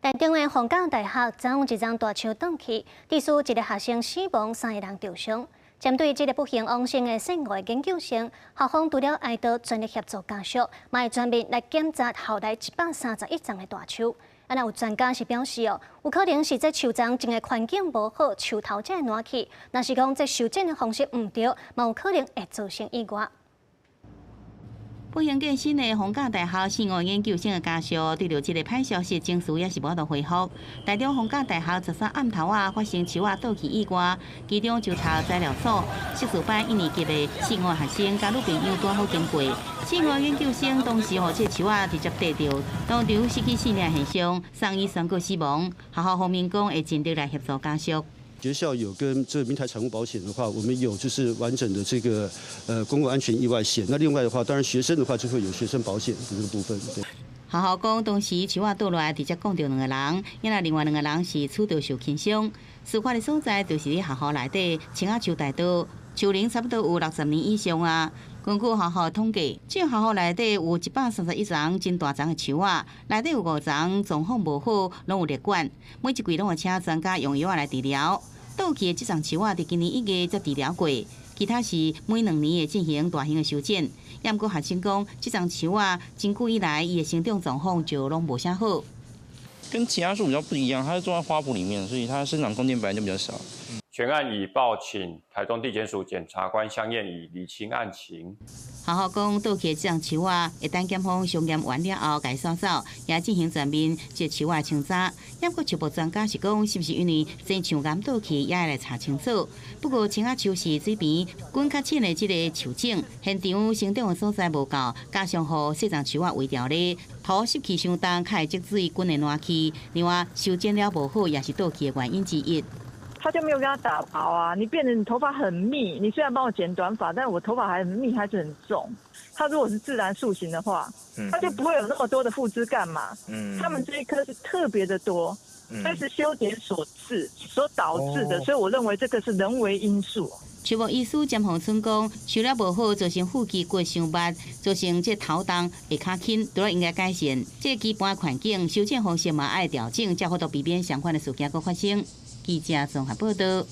台中的逢甲大學昨昏一叢大樹倒去，致使一個學生死亡，三個人受傷。針對這个不幸往生的四個研究生，校方除了哀悼，全力協助家屬，嘛會全面來檢查校內131叢的大樹。啊，若有專家是表示哦，有可能是這樹叢種的環境無好，樹頭才會爛去。若是講這修剪的方式毋對，嘛有可能會造成意外。不幸過身的逢甲大學四個研究生的家屬，對著這个歹消息，情緒也是無法度恢復。台中逢甲大學13暗頭仔發生樹仔倒去意外，其中就讀材料所碩士班一年級的四個學生佮女朋友拄好經過，四個研究生當時予這樹仔直接硩著，當場失去性命現象，送醫宣告死亡。學校方面講會盡力來協助家屬。學校有跟這個明台產物保險的話，我們有就是完整的這個公共安全意外險。那另外的話，當然學生的話就會有學生保險的這個部分。對。學校講當時樹仔倒落來，直接摃著兩個人，因為另外兩個人是拄著受輕傷。事發的所在就是佇學校內底青仔樹大道，樹齡差不多有60年以上啊。根據學校統計，這學校內底有131叢真大叢的樹仔，內底有五叢狀況無好，攏有列管，每一季攏會請專家用藥仔來治療。倒去的這叢樹仔，佇今年1月才治療過，其他是每2年會進行大型的修剪。也毋過學生講，這叢樹仔真久以來，伊的生長狀況就攏無啥好。跟其他樹比較不一樣，它是種在花圃裡面，所以它生長空間本來就比較小。全案已報請台中地檢署檢察官相驗，以釐清案情。學校講，倒去的這叢樹仔，會等檢方相驗完了後，共伊掃走，也進行全面這樹仔清查。也毋過樹木專家是講，是毋是因為這樹巖倒去，也會來查清楚。不過青仔樹是水邊滾較淺的這个樹種，現場生長的所在無夠，加上予細叢樹仔圍牢咧，土濕氣傷重，較會積水，滾會爛去。另外修剪了無好，也是倒去的原因之一。他就沒有跟他打薄啊，你變成你頭髮很密，你雖然幫我剪短髮，但我頭髮還很密，還是很重。他如果是自然樹形的話，他就不會有那麼多的副枝幹嘛。他們這一棵是特別的多，這是修剪所致所導致的，所以我認為這個是人為因素。樹木醫師詹鳳春講，修了無好，造成副枝骨傷密，造成這頭重會較輕，都應該改善。這個基本環境修剪方式嘛愛調整，才有法度避免相款的事件閣發生。記者綜合報道。